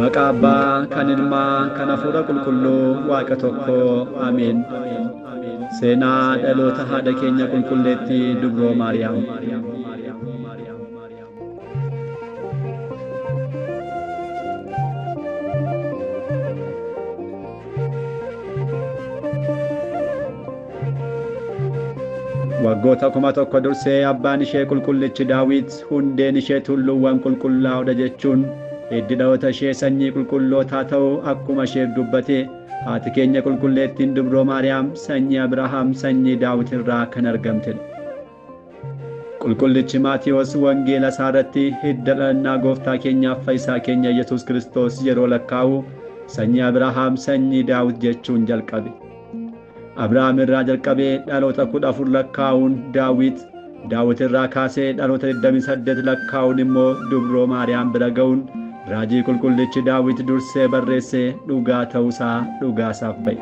Maqaa Abbaa kan Ilmaa kan Hafuura Qulqulluu Waaqa tokkoo Ameen. Seenaa dhaloota haadha keenya qulqulleettii Dubroo Maariyaam. Waggoota 1000 dursee abbaan ishee qulqullichi Daawit hundeen ishee tulluuwwan qulqullaa'oodha jechuun hiddi dhaloota ishee sanyii qulqullootaa ta'uu akkuma isheef dubbate haati keenya qulqulleettiin Dubroo Maariyaam sanyii Abrahaam sanyii Daawit irraa kan argamtedha. Qulqullichi Maatiyos wangeela isaa irratti hidda dhalannaa gooftaa keenyaaf fayyisaa keenya Yesuus Kiristoos yeroo lakkaa'u sanyii Abrahaam sanyii Daawit jechuun jalqabe. Abrahaam irraa jalqabee dhaloota 14 lakkaa'uun Daawit, Daawit irraa kaasee dhaloota 28 lakkaa'uun immoo Dubroo Maariyaam bira ga'uun raajii qulqullichi Daawit dursee barreessee dhugaa ta'uusaa dhugaasaaf ba'e.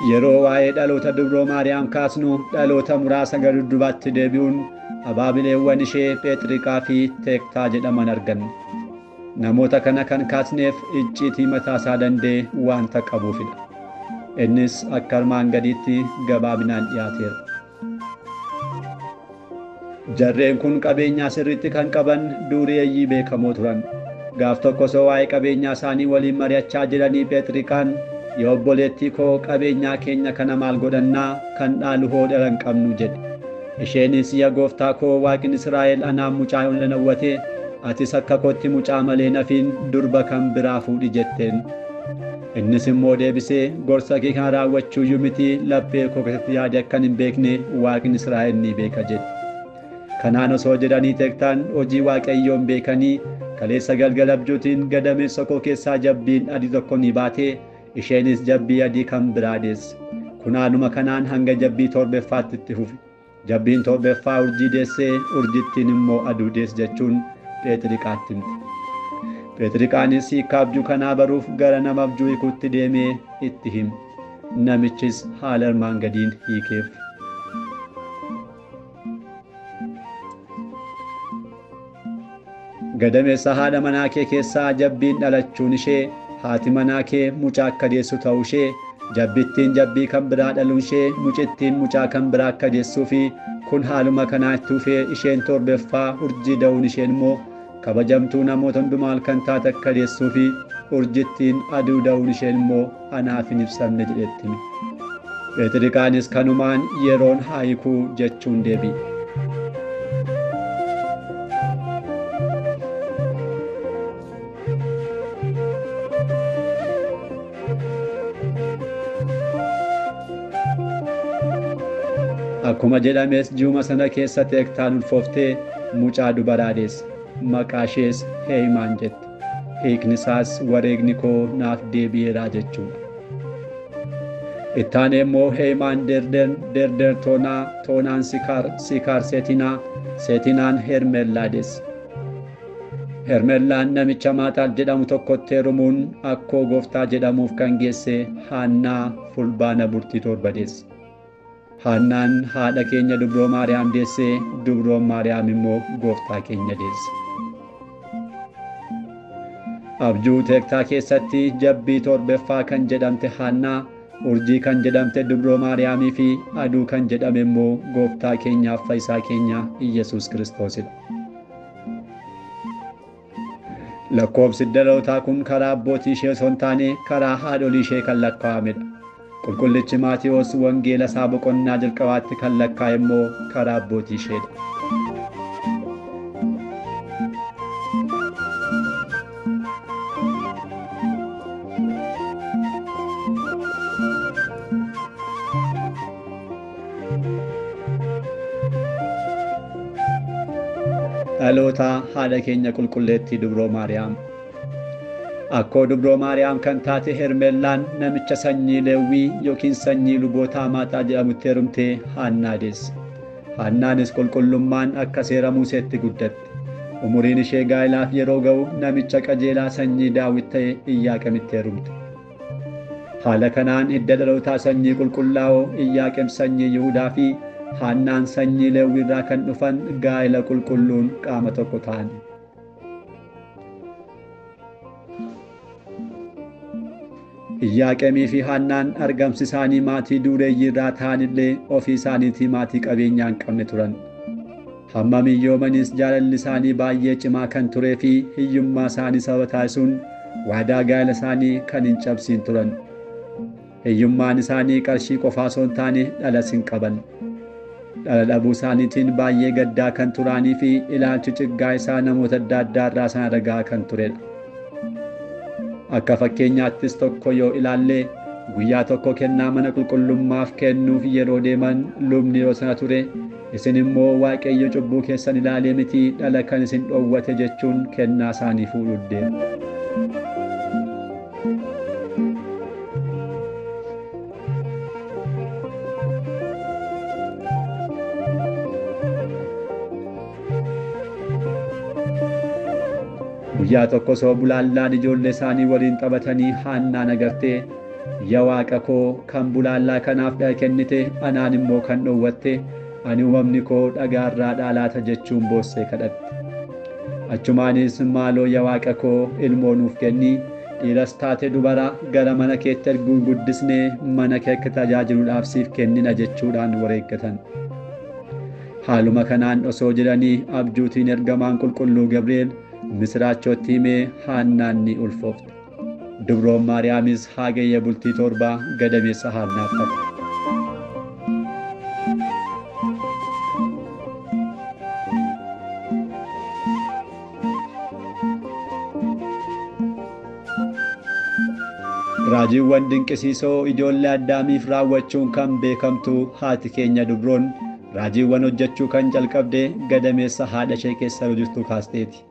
Yeroo waa'ee dhaloota Dubroo Maariyaam kaasnu dhaloota muraasa gara duddubaatti deebi'uun abaabileewwan ishee Pheexriqaa fi Teektaa jedhaman arganne. Namoota kana kan kaasneef icciitii mataasaa danda'e waanta qabuufidha. Innis akka armaan gadiitti gabaabinaan dhiyaateera. Jarreen kun qabeenyaa sirriitti kan qaban dureeyyii beekamoo turan. Gaaf tokko osoo waa'ee qabeenyaa isaanii waliin mari'achaa jiranii Pheexriqaan yaa obboleettii koo qabeenyaa keenya kana maal godhannaa kan dhaalu hoo dhala hin qabnu jedhe. Isheenis yaa gooftaa koo waaqni Israa'el anaan mucaa hin hawwate atis akka kootti mucaa malee nafiin durba kan biraa fuudhi jetteen. Innis immoo deebisee gorsa kee kana raawwachuuyyuu miti laphee koo keessatti yaade akkan hin beekne waaqni Israa'el ni beeka jedhe. Kanaan osoo jedhanii Teektaan hojii Waaqayyoon beekanii kaleessa galgala abjuutiin gadameessa koo keessaa jabbiin adii tokko ni baate isheenis jabbii adii kan biraa deesse. Kunaanuma kanaan hanga jabbii torbeffaatti itti fufe. Jabbiin torbeffaa urjii deessee urjittiin immoo aduu deesse jechuun Pheexriqaatti himte. Pheexriqaanis hiika abjuu kanaa baruuf gara nama abjuu hiikuutti deemee itti hime. Namichis haala armaan gadiin hiikeef. Gadameessa haadha manaa kee keessaa jabbiin dhalachuun ishee haati manaa kee mucaa akka deessu ta'uu ishee jabbittiin jabbii kan biraa dhaluun ishee mucittiin mucaa kan biraa akka deessuu fi kun haaluma kanaa itti fufee isheen torbeffaa urjii da'uun isheen immoo kabajamtuu namoota hundumaa kan taate akka deessuu fi urjittiin aduu da'uun isheen immoo anaaf hin ibsamne jedhetti hime. Pheexriqaanis kanumaan yeroon haa hiikuu jechuun deebi'e. Akkuma jedhames ji'uma sana keessa Teektaan ulfooftee mucaa dubaraa deesse. Maqaa ishees Heeyimaan jette. Hiikni isaas wareegni koo naaf deebi'eeraa jechuudha. Ittaanee immoo Heeyimaan Derder Toonaa, Toonaan Sikaar, Sikaar Seetinaa, Seetinaan Hermellaa deesse. Hermellaan namicha Maaxaal jedhamu tokkotti heerumuun akkoo gooftaa jedhamuuf kan geesse Haannaa fulbaana burtii 7 deesse. Haannaan haadha keenya Dubroo Maariyaam deessee Dubroon Maariyaam immoo gooftaa keenya deesse. Abjuu Teektaa keessatti jabbii torbeffaa kan jedhamte Haannaa, urjii kan jedhamte Dubroo Maariyaamii fi aduu kan jedhame immoo gooftaa keenyaaf fayyisaa keenya Iyyasuus Kiristoosidha. Lakkoofsi dhalootaa kun karaa abbootii ishee osoo hin taane karaa haadholii ishee kan lakkaa'amedha. Qulqullichi Maatiyos wangeela isaa boqonnaa jalqabaatti kan lakkaa'e immoo karaa abbootii isheedha. Dhaloota haadha keenya qulqulleettii Dubroo Maariyaam. Akkoo Dubroo Maariyaam kan taate Hermellaan namicha sanyii Leewwii yookiin sanyii lubootaa Maataa jedhamutti heerumtee Haannaa deesse. Haannaanis qulqullummaan akka seera Museetti guddatte. Umuriin ishee gaa'ilaaf yeroo ga'u namicha qajeelaa sanyii Daawit ta'e Iyyaaqemitti heerumte. Haala kanaan hidda dhalootaa sanyii qulqullaa'oo Iyyaaqem sanyii Yihudaa fi Haannaan sanyii Leewwii irraa kan dhufan gaa'ela qulqulluun qaama tokko ta'an. Iyyaaqemii fi Haannaan argamsi isaanii maatii dureeyyii irraa ta'anillee ofii isaaniitii maatii qabeenyaa hin qabne turan. Hammam hiyyoomanis jaalalli isaanii baay'ee cimaa kan turee fi hiyyummaa isaanii sababa taasisuun waadaa gaa'ela isaanii kan hin cabsiin turan. Hiyyummaan isaanii qarshii qofaa osoo hin taane dhalas hin qaban. Dhala dhabuu isaaniitiin baay'ee gaddaa kan turaanii fi ilaalchi ciggaa isaa namoota adda addaa irraa isaan ragaa kan turedha. Akka fakkeenyaattis tokko yoo ilaalle guyyaa tokko kennaa mana qulqullummaaf kennuuf yeroo deeman lubni yeroo sana ture isin immoo Waaqayyo cubbuu keessan ilaalee miti dhala kan isin dhoowwate jechuun kennaa isaanii fuudhuuf deema. Guyyaa tokko osoo bulaallaan ijoollee isaanii waliin taphatanii Haannaan agartee, yaa Waaqa koo kan bulaallaa kanaaf dhala kennite anaan immoo kan dhoowwatte ani uumamni koo dhagaarraa dhaalaata jechuun boossee kadhatte. Achumaanis maaloo yaa Waaqa koo ilmoo nuuf kenni, dhiiras taate dubara gara mana keetti erguun guddisnee mana kee akka tajaajiluudhaaf siif kennina jechuudhaan wareeggatan. Haaluma kanaan osoo jiranii abjuutiin ergamaan qulqulluu Gabri'eel misiraachootti himee Haannaan ni ulfoofte. Dubroon Maariyaamis haagayya bultii 7 gadameessa Haannaaf taate. Raajiiwwan dinqisiisoo ijoollee Addaamiif raawwachuun kan beekamtu haati keenya Dubroon raajiiwwan hojjechuu kan jalqabde gadameessa haadha ishee keessa jirtu kaasteeti.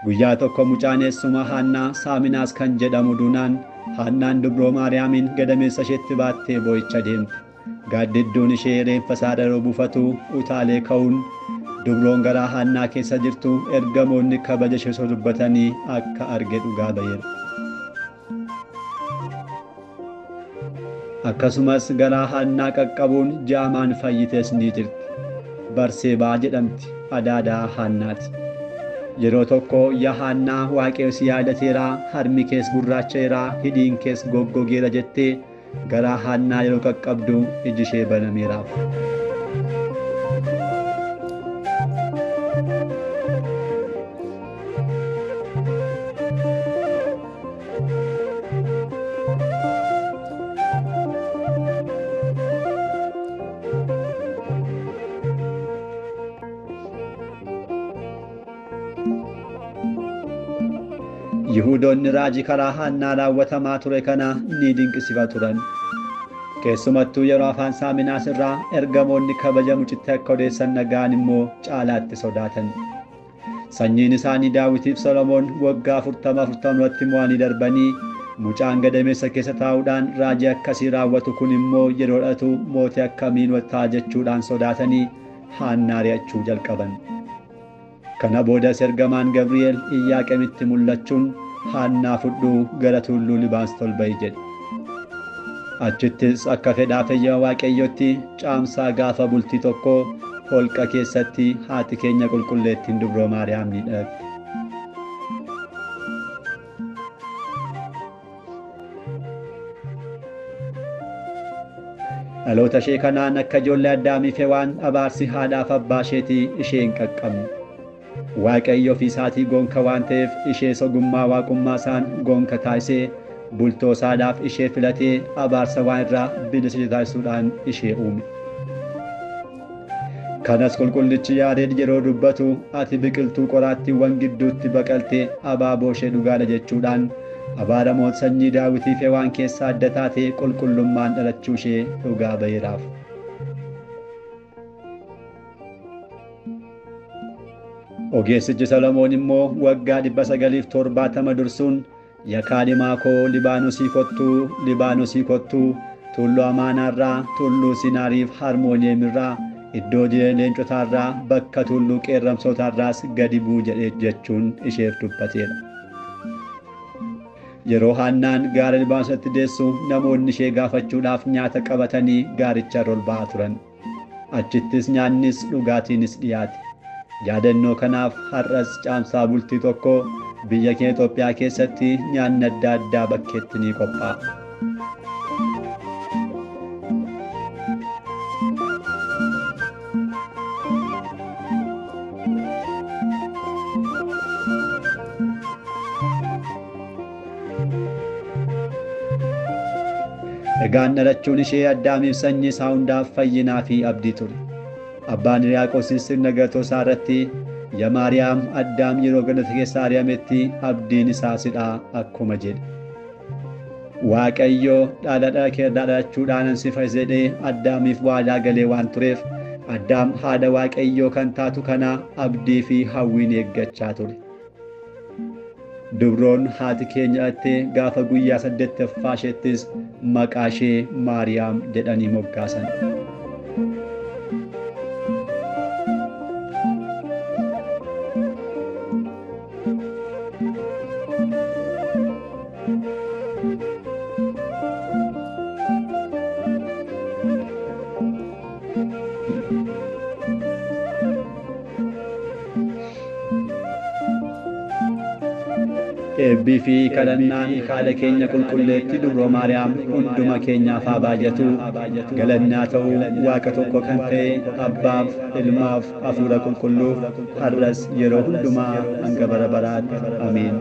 Guyyaa tokko mucaan eessuma Haannaa Saaminaas kan jedhamu duunaan Haannaan Dubroo Maariyaamiin gadameessa isheetti baattee boo'icha deemte. Gaaddidduun ishee reenfa isaa yeroo buufatu utaalee ka'uun Dubroon garaa Haannaa keessa jirtu ergamoonni kabaja ishee osoo dubbatanii akka arge dhugaa ba'eera. Akkasumas garaa Haannaa qaqqabuun jaamaan fayyitees ni jirti. Barseebaa jedhamti adaadaa Haannaati. Yeroo tokko yaa Haannaa Waaqayyo si yaadateeraa, harmi kees gurraacheeraa, hidhiin kees goggogeera jettee garaa Haannaa yeroo qaqqabdu iji ishee banameeraaf. Yihuudoonni raajii karaa Haannaa raawwatamaa ture kana ni dinqisiifatu turan. Keessumattuu yeroo afaan Saaminaas irraa ergamoonni kabaja mucitti akka odeessan dhaga'an immoo caalaatti sodaatan. Sanyiin isaanii Daawitiif Solomoon waggaa 40 irratti mo'anii darbanii mucaan gadameessa keessa taa'uudhaan raajii akkasii raawwatu kun immoo yeroo dhalatu mootii akkamiin ta'a jechuudhaan sodaatanii Haannaa ari'achuu jalqaban. Kana boodas ergamaan Gabri'eel Iyyaaqemitti mul'achuun Haannaa fudhuu gara tulluu Libaanos ol ba'i jedhe. Achittis akka fedhaa fayyaa Waaqayyootti caamsaa gaafa bultii tokko holqa keessatti haati keenya qulqulleettiin Dubroo Maariyaam ni dhalatte. Dhaloota ishee kanaan akka ijoollee Addaamiif Hewaan abaarsi haadhaaf abbaa isheetii ishee hin qaqqabne. Waaqayyo ofii isaatii gonka waan ta'eef ishee ogummaa waaqummaa isaan gonka taasisee bultoo isaadhaaf ishee filatee abaarsa waan irraa bilisa taasisuudhaan ishee uume. Kanas qulqullichi Yaareed yeroo dubbatu ati biqiltuu qoraattiiwwan gidduutti baqaltee abaaboo ishee dhugaadha jechuudhaan abaaramoota sanyii Daawitiif Hewaan keessaa adda taatee qulqullummaan dhalachuu ishee dhugaa ba'eeraaf. Ogeessichi Solomoon immoo waggaa 970 dursuun yaa kaadhimaa koo Libaanosii kottuu, Libaanosii kottuu, tulluu Amaanaarraa, tulluu Sinaariif Harmooniyeemirraa, iddoo jireenya leencotaarraa, bakka tulluu qeerramsootaarraas gadi bu'u jedhee jechuun isheef dubbateera. Yeroo Haannaan gaara Libaanositti deessu namoonni ishee gaafachuudhaaf nyaata qabatanii gaaricha irra ol ba'aa turan. Achittis nyaannis dhugaatiinis dhiyaate. Yaadannoo kanaaf har'as caamsaa bultii 1 biyya keenya Itoophiyaa keessatti nyaanni adda addaa bakkeetti ni qophaa'a. Egaan dhalachuun ishee Addaamiif sanyii isaa hundaaf fayyinaa fi abdii ture. Abbaan Hiriyaaqoosis sirna galatoo isaa irratti yaa Maariyaam Addaam yeroo gannata keessaa ari'ametti abdiin isaa sidhaa akkuma jedhe. Waaqayyo dhala dhala kee irraa dhalachuudhaan si fayyisa jedhee Addaamiif waadaa galee waan tureef Addaam haadha Waaqayyoo kan taatu kana abdii fi hawwiin eeggachaa ture. Dubroon haati keenya dhalattee gaafa guyyaa 8ffaa isheettis maqaa ishee Maariyaam jedhanii moggaasan. Eebbii fi kadhannaan haadha keenya qulqulleetti Dubroo Maariyaam hunduma keenyaaf haa baay'atu. Galannaa ta'uu Waaqa tokko kan ta'e Abbaaf, Ilmaaf, Hafuura Qulqulluuf har'as yeroo hundumaa hanga bara baraatti. Ameen.